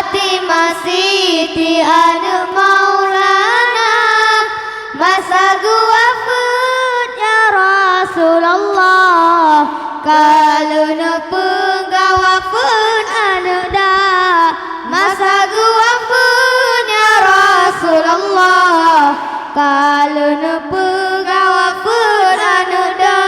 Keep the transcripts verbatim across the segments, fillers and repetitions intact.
Fatimah Siti aneuk Maulana, masa geuwafeuet ya Rasulullah, ka lheueh neupeugah wafeuet aneuk da. Masa geuwafeuet ya Rasulullah, ka lheueh neupeugah wafeuet aneuk da.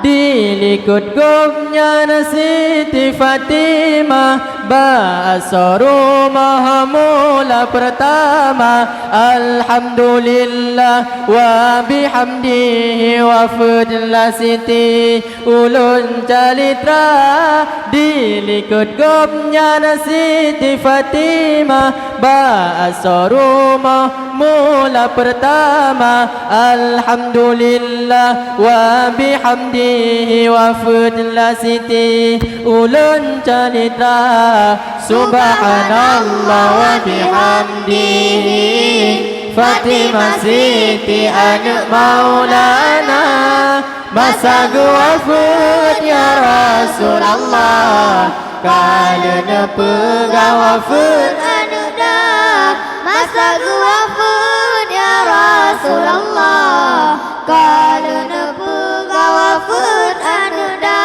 Di likot gobnyan Siti Fatimah, bak asoe rumoh mula peurtama. Alhamdulillah wa bihamdihi, wafeuet lah Siti ulôn calitra. Di likot gobnyan Siti Fatimah, bak asoe rumoh mula peurtama. Alhamdulillah wa bihamdihi, wafeuet lah Siti ulôn calitra. Subhanallah wa bihamdihi, Fatimah Siti aneuk Maulana, masa geuwafeuet ya Rasulullah, ka lheueh neupeugah wafeuet aneuk da. Masa geuwafeuet ya Rasulullah, ka lheueh neupeugah wafeuet aneuk da.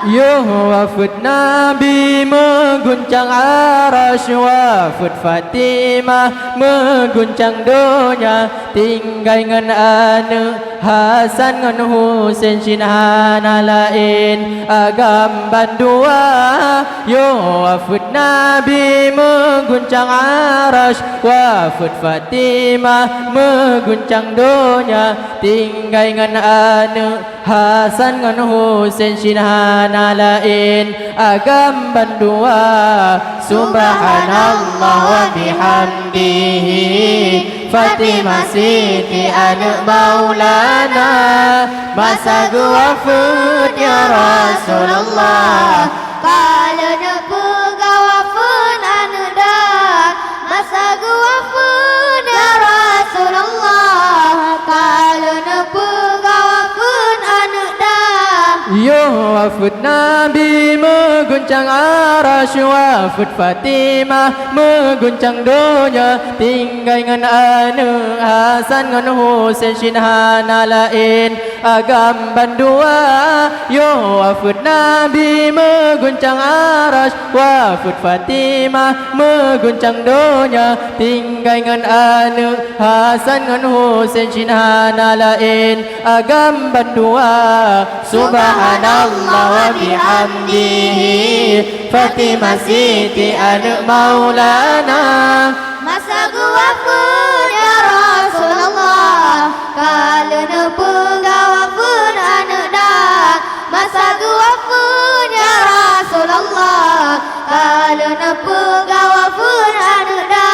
Yoh wafeuet Nabi meuguncang arasy, wafeuet Fatimah meuguncang donya, tinggai ngon aneuk Hasan ngon Husein, cit hana laén agam bandua. Yoh wafeuet Nabi meuguncang arasy, wafeuet Fatimah meuguncang donya, tinggai ngon aneuk Hasan ngon Husein, cit hana laén agam bandua. Subhanallah wa bihamdihi, Fatimah Siti aneuk Maulana, masa geuwafeuet ya Rasulullah, ka lheueh neupeugah wafeuet aneuk da. Masa geuwafeuet ya Rasulullah, ka lheueh neupeugah wafeuet aneuk da. Yoh wafeuet Nabi meuguncang arasy, wafeuet Fatimah meuguncang donya, tinggai ngon aneuk Hasan ngon Husein, cit hana laén agam bandua. Yoh wafeuet Nabi meuguncang arasy, wafeuet Fatimah meuguncang donya, tinggai ngon aneuk Hasan ngon Husein, cit hana laén agam bandua. Subhanallah wa bihamdihi, Fatimah Siti aneuk Maulana, masa geuwafeuet ya Rasulullah, ka lheueh neupeugah wafeuet aneuk da. Masa geuwafeuet ya Rasulullah, ka lheueh neupeugah wafeuet aneuk da.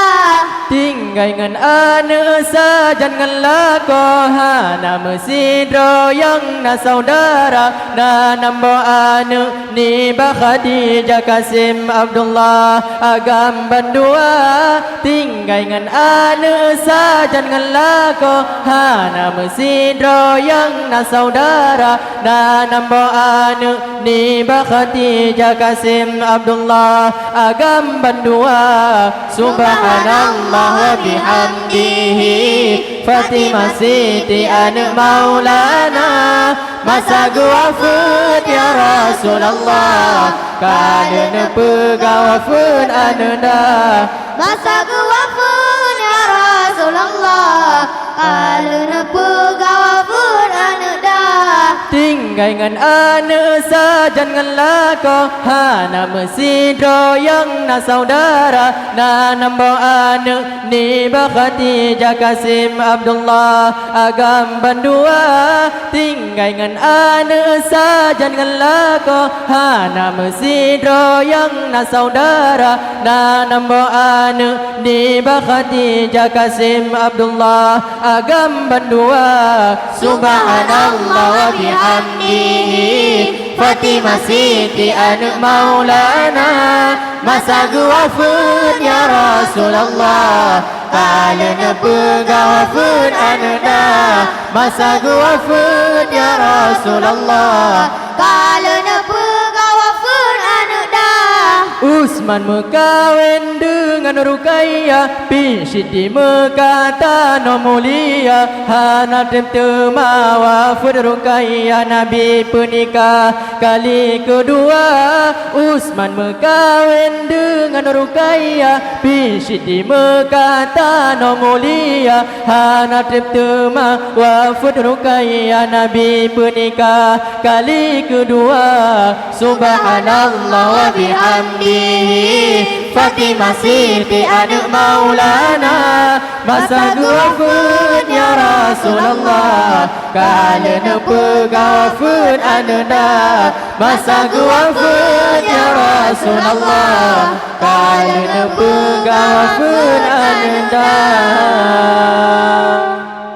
Tinggai ngon aneuk sajan ngon lakoe, hana meusidroe nyang na saudara, na nam boh aneuk nibak Khadijah, Kasim, Abdullah, agam bandua. Tinggai ngon aneuk sajan ngon lakoe, hana meusidroe nyang na saudara, na nam boh aneuk nibak Khadijah, Kasim, Abdullah, agam bandua. Subhanallah wa bihamdihi, Fatimah Siti aneuk Maulana, masa geuwafeuet ya Rasulullah, ka lheueh neupeugah wafeuet aneuk da. Masa geuwafeuet ya Rasulullah, ka lheueh neupeugah wafeuet aneuk da. Tinggai ngon aneuk sajan ngon lakoe, hana meusidroe nyang na saudara, na nam boh aneuk nibak Khadijah, Kasim, Abdullah, agam bandua. Tinggai ngon aneuk sajan ngon lakoe, hana meusidroe nyang na saudara, na nam boh aneuk nibak Khadijah, Kasim, Abdullah, agam bandua. Subhanallah wa bihamdihi, Fatimah Siti aneuk Maulana, masa geuwafeuet ya Rasulullah, ka lheueh neupeugah wafeuet aneuk da. Masa geuwafeuet ya Rasulullah, ka lheueh neupeugah wafeuet aneuk da. Us- Utsman meukawen deungon Ruqayyah, pih Siddiq meuka tanoh mulia, hana treb teuma wafeuet Ruqayyah Nabi peunikah kali keudua. Utsman meukawen deungon Ruqayyah, pih Siddiq meuka tanoh mulia, hana treb teuma wafeuet Ruqayyah Nabi peunikah kali keudua. Subhanallah wa bihamdihi, Fatimah Siti aneuk Maulana. Masa geuwafeuet ya Rasulullah, ka lheueh neupeugah wafeuet aneunda. Masa geuwafeuet ya Rasulullah, ka lheueh neupeugah wafeuet aneunda.